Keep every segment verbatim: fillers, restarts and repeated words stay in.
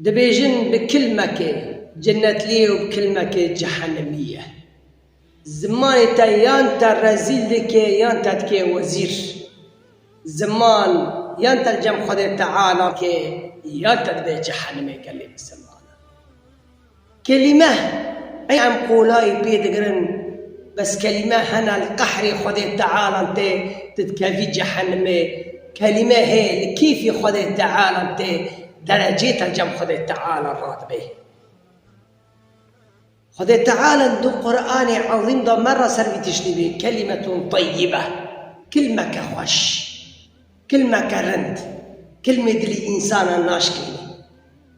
Dibêjin bi kilmekê cennetlî ye û bi kilmekê cehennemî ye. Zimanê te yan te rezîl dike, yan te dike wezîr. Ziman yan te li cem Xwedê Teala ke, yan te dibe cehennemê gelê misilmanan. Kelîme, em qolayî pê digirin, bes kelîme hene li qehrê Xwedê Teala tê, tu dikevî cehennemê. Kelîme hê li kîfî Xwedê Teala tê, derecê te cem Xwedê Teala radibê. Xwedê Teala di Qur'anê Ezîm de me re ser vî tiştî bê, kelimetun teyyibe, kilmeke xweş. Kilmeke rind, kilmê dilê însanan naşkînê.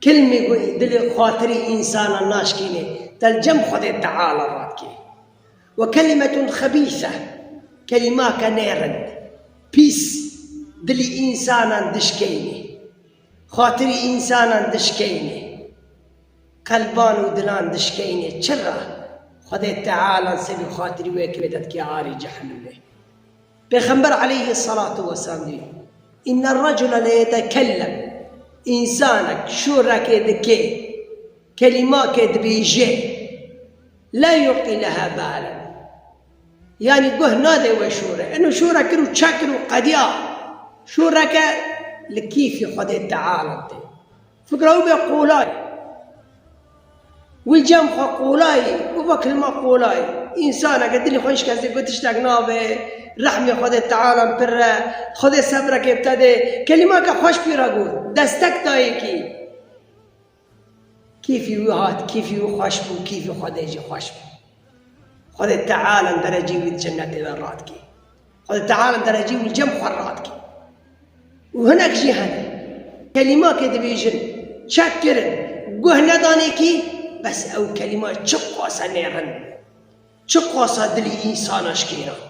Kilmê ku dilê xatirê însanan naşkînê, te li cem Xwedê Teala radikê. Ve kelimetun xebîse, kelîmake nêrind, pîs, dilê însanan dişkênê. Xatirê însanan dişkênê. Qelban û dilan dişkênê. Çira? Xwedê Teala sebî xatirî wê kê te dikê arê cehennemê. Pêxember aleyhî selatu weselam dî, "Inne recule le yetekellem." Însanek şûrekê dike, kelîmakê dibêje, "La yulqî leha balen." Yanî guh nade we şûre. Eno şûre kir û çek kir û qediya. Şûreke li kîfî Xwedê Teala tê. Fikra wî be qolay. Wî cem xwe qolay, wî be kilma qolay. Însaneke dilê xwe hiç kesê got tiştek nabe, rehmê Xwedê Teala pir e, Xwedê sebrekê bi te dê. Kelîmeke xweş pê re got, destek dayê kî. Kîfî wî hat, kîfî wî xweş bû, kîfî Xwedê jî xweş bû. Xwedê Teala derecê wî di cennetê de radikê. Xwedê Teala derecî û cem xwe radikî. Û hinek jî hene. Kelîmakê dibêjin, çek kirin, guh nedanê kî, bes ew kelîma çi qasa nêrin, çi qasa dilî însana şikênan,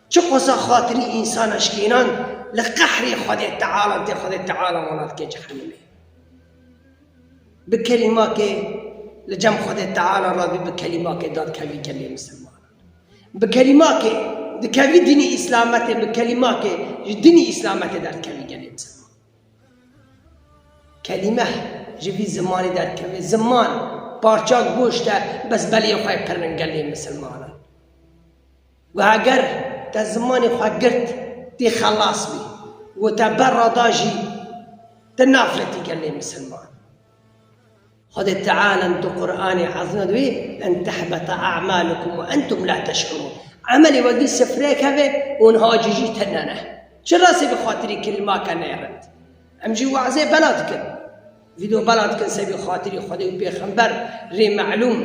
çi qasa xatirî însana şikênan, li qehrê Xwedê Teala tê, Xwedê Teala wana dike cehennemê. Bi kelîmakê li cem Xwedê Teala re bî, bi kelîmakê dadkevî gelê misilmanan. Bi kelîmakê dikevî dînî îslametê, bi kelîmakê ji dînî îslametê derdikevî gelê misilman. Kelîme ji vî zimanî derdikeve. Ziman parça goşt e, bes belê xwe pir in gelê misilmanan. Û heger te zimanê xwe girt, tê xelas bî. Û te berra da jî, te nafretî gelê misilman. Xwedê Teala di Qur'anê Ezîm de dibê, "En tehbeta a'malukum ve entum la teş'urun." Emelê we dî sifrê keve û niha cî jî tune ne. Çira? Sê bi xatirî kelîmake nêrind. Em jî wazê bela dikin. Vîdeo bela dikin sê bi xatirî Xwedê û Pêxember rê melûm.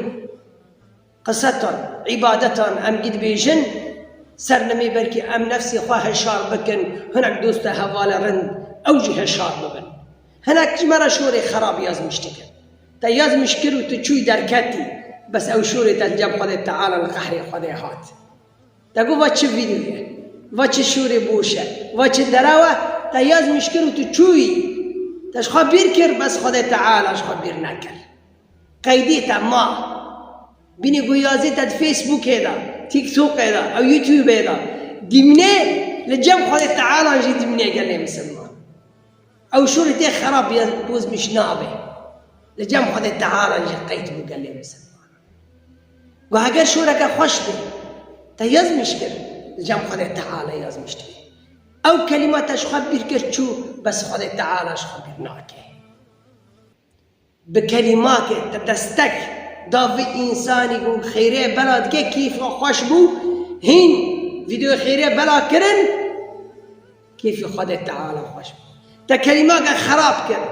Qisetan, îbadetan em gî dibêjin, ser nimê belkî em nefsê xwe hişar bikin, hinek dost û hevalê rind ew jî hişar bibin. Hinek ji me re şorê xerab yazmîş dikin. Te yazmîş kir û tu çûyî derketî, bes ew şorê te cem Xwedê Teala li qehrê Xwedê hat. Te got, "Va çi vîdeo ye? Va çi şûrê boş e? Va çi derew e?" Te yazmîş kir û tu çûyî. Te ji xwe bîr kir, bes Xwedê Teala ji xwe bîr nekir. Qeydê te ma. Bînî ku yazê te di Facebookê de, TikTokê de, ew YouTubeê de. Dîmnê li cem Xwedê Teala jî dîmnê gelê misilman. Ew şûrê tê xerab ya, yazmîş nabe. Li cem Xwedê Teala jî qeyd bû gelê misilman. Got, heger şûreke xweş bê, te yazmîş kir, li cem Xwedê Teala yazmîş dibê. Ew kelîma te ji xwe bîr kir çû, bes Xwedê Teala ji xwe bîr nake. Bi kelîmakê te destek da vî însanî ku xêrê bela dike, kîfa xweş bû, hîn vîdeo xêrê bela kirin, kêfî Xwedê Teala xweş bû. Te kelîmake xerab kir,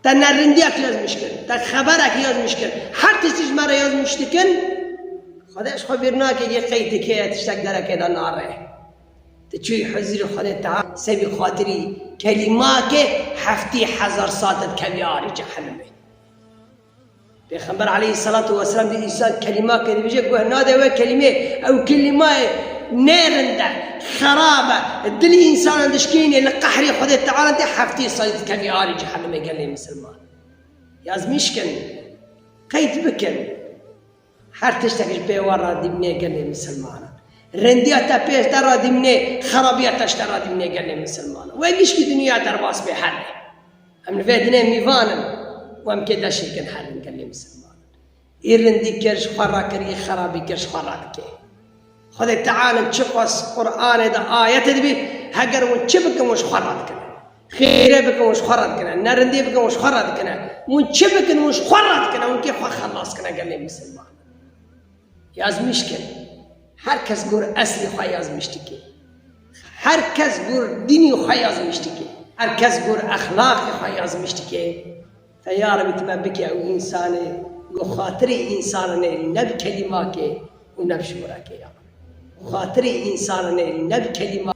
te nerindiyek yazmîş kir, te xeberek yazmîş kir, her tiştî ji me re yazmîş dikin, Xwedê ji xwe bîr nake, yê qey dike, tiştek derekê de nare. Tu çûyî huzûrê Xwedê Teala, sebî xatirî kelîmakê heftê hezar sal te dikevî arê cehennemê. Pêxember aleyhisselatu vesselam dî însan kelîmakê dibêje, guh nade we kelîmê, ew kelîmayê nêrind e, xerab e, dilî însanan dişkînê, li qehrê Xwedê Teala tê, heftê salî dikevî arê cehennemê gelê misilman. Yazmîş kin, qeyd bikin. Her tiştek ji pê we re dîmnê gelê misilmanan. Rindiya te pê te re dîmnê, xerabiya te ji te re dîmnê gelê misilmanan. Wê gişkî dinya derbas bê herê. Em li vê dinê mîvan in. û em kê deşê kin herin gelê misilman. Î rindî kir ji xwe re kir, î xerabî kir ji xwe re dike. Xwedê Teala çiqas Qur'anê de ayetê dibî, heger hûn çi bikin hûn ji xwe re dikine. Xêrê bikin hûn ji xwe re dikine, nerindî bikin hûn ji xwe re dikine. Hûn çi bikin hûn ji xwe re dikine, hûn kê xwe xelas kine gelê misilman. Yazmîş kin. Her kes gor eslê xwe yazmîş dike. Her kes gor dînî xwe yazmîş dike. Her kes gor exlaqê xwe yazmîş dike. Te ya Rebî tu me bike ew însanê, ku xatirê însananê ne bi kelîmakê û ne bi şûrekê ya. Xatirê însananê ne bi kelîma